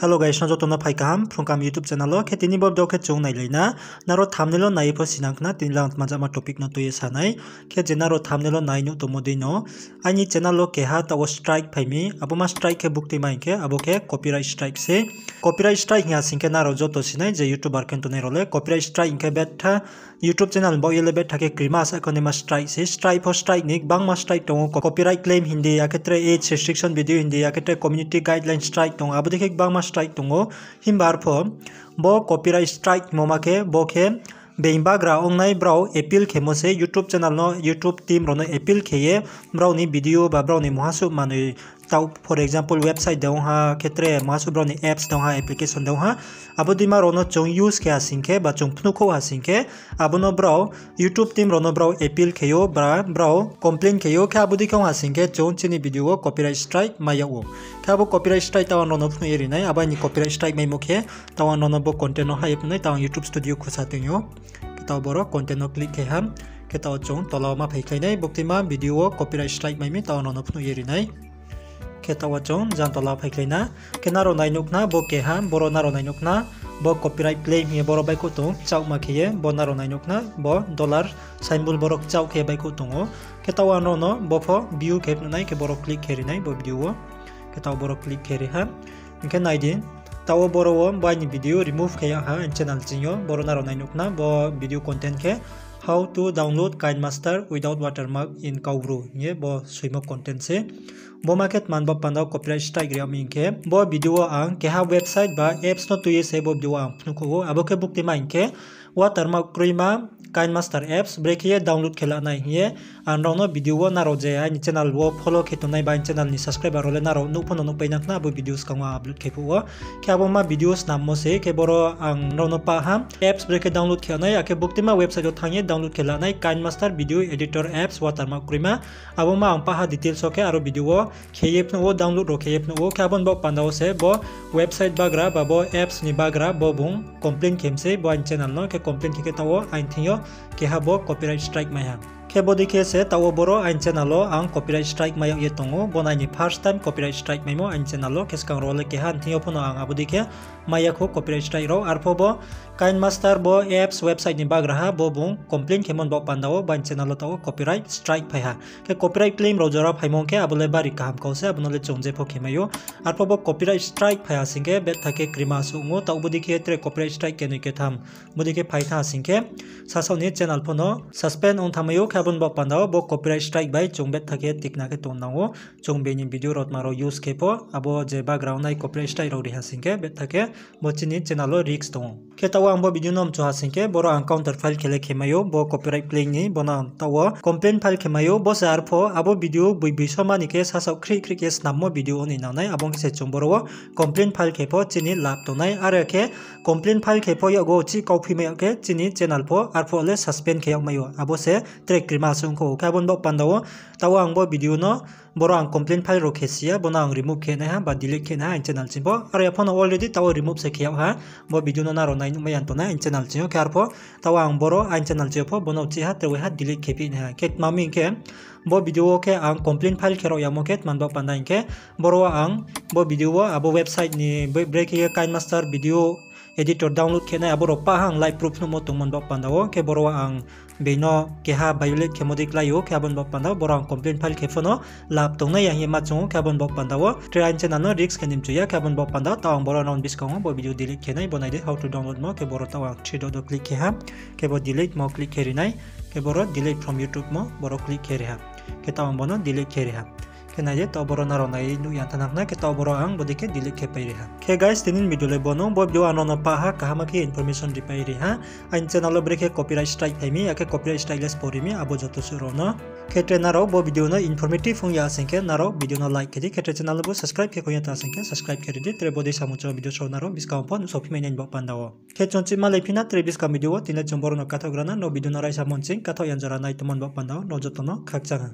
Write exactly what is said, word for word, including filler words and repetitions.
Hello guys, no joto no phai kaham Phrungkam YouTube channel wo. Khe tini bo video khe chung nailai na. Nrao thumbnail wo nai ye pho sinang khna, tini le ang tma jama topic no tui ye sa nai. Khe je nrao thumbnail wo nai nuh tongmo dei no, aini channel wo keha taoh wo strike phai mi, abo ma strike khe bukti ma hing khe, abo khe copyright strike se. Copyright strike hing ya sing khe nrao joto si nai je YouTuber khe tongnai rao le copyright strike hing khe betha YouTube channel ni baoh ye le betha khe krima sa khe naima strike se. Strike pho strike ni gbangma strike tong ou, copyright claim hing di, akhe tre age restriction video hing di, akhe tre community guideline strike tong ou, abo dei khe gbangma strike tong ou. Himba arpho bo copyright strike hingmo ma khe, bo khe being bagra ongnai brao appeal khemo se, YouTube channel no, YouTube team rao no appeal khe ye brao ni video ba brao ni mungha suh manoi, taoh for example website de ong ha, khe tre mungha suh brao ni apps de ong ha, application de ong ha, abo deima rao no chung use khe ha sing khe ba chung phnuhkhouh ha sing khe, abo no brao YouTube team rao no brao appeal khe ou, ba brao complain khe ou, khe abo dei khe ong ha sing khe chung chini video wo copyright strike mai yag ou. Khe abo copyright strike taoh ang nrao no phnuh ye ri nai, abo aini copyright strike maimo khe, taoh ang nrao no bo content no hai ye phnuh nai, taoh ang YouTube Studio khusa tong ou. Khe taoh boro content no click khe ha, khe taoh chung tola wo ma phaikhlai nai, buktima video wo copyright strike mai mi, taoh ang nrao no phnuh ye ri nai. Khe taoh wo chung jang tola wo phaikhlai na. Khe nrao nai nuh khna bo keha, boro nrao nai nuh khna, bo copyright claim hing ye boro baihkhouh tong ou, kchaohma khe ye, bo nrao nai nuh khna, bo dollar symbol boro kchaoh khe baihkhouh tong ou. Khe taoh ang nrao no bo pho view khe phnuh nai, khe boro click khe ri nai bo video wo. Khe taoh boro click khe ri ha. Hing khe nai di, taoh wo boro wo bo aini video remove khe yag ha aini channel ching yo, boro nrao nai nuh khna, bo video content khe How to download KineMaster without watermark in Kaubru hing ye bo soimo content se. Bo ma khe tma ni baoh panda wo copyright strike ri yag mi hing khe, bo video wo ang keha website ba apps no tui ye se bo video wo ang phnuhkhouh ou, abo khe buktima hing khe watermark kroima KineMaster apps brekhe ye download khe la nai hing ye ang nrao no video wo, nrao je aini channel wo follow khe tongnai ba aini channel ni subscriber rao le nrao nuh pho no nuhpai nang khna, abo video skang wo upload khe phuh wo. Khe abo ma video snammo se, khe boro ang nrao no pah ha apps brekhe download khe nai, akhe buktima website wo thanng ye download khe la nai KineMaster video editor apps watermark kroima. Abo ma ang pah ha details wo, khe aro video wo khe ye phnuh wo, download rao khe ye phnuh wo. Khe abo ni baoh panda wo se bo website bagra ba bo apps ni bagra bo bung complain khe mi se bo aini channel no, khe complain khe khe taoh wo aini thing yo keha bo copyright strike mai ha. Khe bo dei khe se taoh wo boro aini channel wo ang copyright strike mai yag ye tong ou, bo no aini first time copyright strike maimo aini channel wo, khe skang rao le keha ni thing yo pho no ang abo dei khe mai ya khou copyright strike rao. Arpho bo KineMaster bo apps website ni bagraha bo bung complain khemo ni baoh panda wo bo aini channel wo taoh wo copyright strike phai ha. Khe copyright claim rao jora phaimo khe abo le bari kaham kau se, abo no le chung jepho khe mai ou. Arpho bo copyright strike phai ha sing khe betha khe krima suh ong ou, taoh bo dei khe tre copyright strike kenoi ketham bo dei khe phai thanng ha sing khe, sasaoh ni channel pho no suspend ong thanngmai ou. Khe abo ni baoh panda wo bo copyright strike bai chung betha khe tikna khe tong nang ou. Chung bini video rao tma rao use khe pho, abo je background nai copyright strike rao ri ha sing khe betha khe bo chini channel wo risk tong ou. Khe taoh wo ang bo video no mchu ha sing khe, boro ang counter file khe le khe mai ou, bo copyright claim ni, bo no ang taoh wo complain file khe mai ou, bo se arpho abo video boi boi soma ni khe sasaoh khrih khrih khe snammo video ong ni nang nai, abo ong khe se chung boro wo complain file khe pho chini lab tong nai, are khe complain file khe pho yakgo chih kauphi mai yag khe chini channel pho arpho le suspend khe yag mai ou, abo se tre krima se ong khou. Khe abo ni baoh panda wo taoh wo ang bo video no, boro ang complain file rao khe si ya, bo no ang remove khe nai ha ba delete khe nai ha aini channel ching pho. Aro ya pho no already taoh wo remove se khe yag ha, bo video no nrao nai nuhmai ya tong nai aini channel ching yo. Khe arpho taoh wo ang boro aini channel ching yo pho bo no chih ha tre waiha delete khe phi nai ha. Khe tma mi hing khe, bo video wo khe ang complain file khe rao yamo khe tma ni baoh panda hing khe, boro wo ang bo video wo abo website ni bre-, brekhe ye KineMaster video editor download khe nai, abo rao pah ha ang live proof phnuhmo tongmo ni baoh panda wo. Khe boro wo ang beino keha violate khemo dei klái ou, khe abo ni baoh panda wo boro ang complain file khe pho no lab tong nai ya hing ye ma chung ou. Khe abo ni baoh panda wo tre aini channel no risk khe ni mchu ya, khe abo ni baoh panda wo taoh ang boro nrao ni buskang wo bo video delete khe nai, bo nai di how to download mo, khe boro taoh ang three dot wo click khe ha, khe bo delete mo click khe ri nai, khe boro delete from YouTube mo boro click khe ri ha, khe taoh ang bo no delete khe ri ha. Khe nai di, taoh boro nrao nai nuh ya thanng nang khna, khe taoh boro ang bo dei khe delete khe pai ri ha. Khe guys, tini ni video le bo no, bo video ang nrao no pah ha, kaham khe information ripai ri ha. Aini channel wo brekhe copyright strike phai mi, akhe copyright strike le spo ri mi, abo joto suh rao no. Khe tre nrao bo video no informative ong ya sing khe nrao video no like khe di, khe tre channel no bo subscribe khe khong ya thanng sing khe subscribe khe ri di, tre bo dei samung chong video srao nrao buskang wo pho nuhsao phi mai nai ni baoh panda wo. Khe chung chih ma lai phi na tre buskang video wo, tini le chung boro no kathaoh gra na, nrao video no raisa mon ching kathaoh ya jora nai tongmo ni baoh panda wo nrao joto no khakchang ha.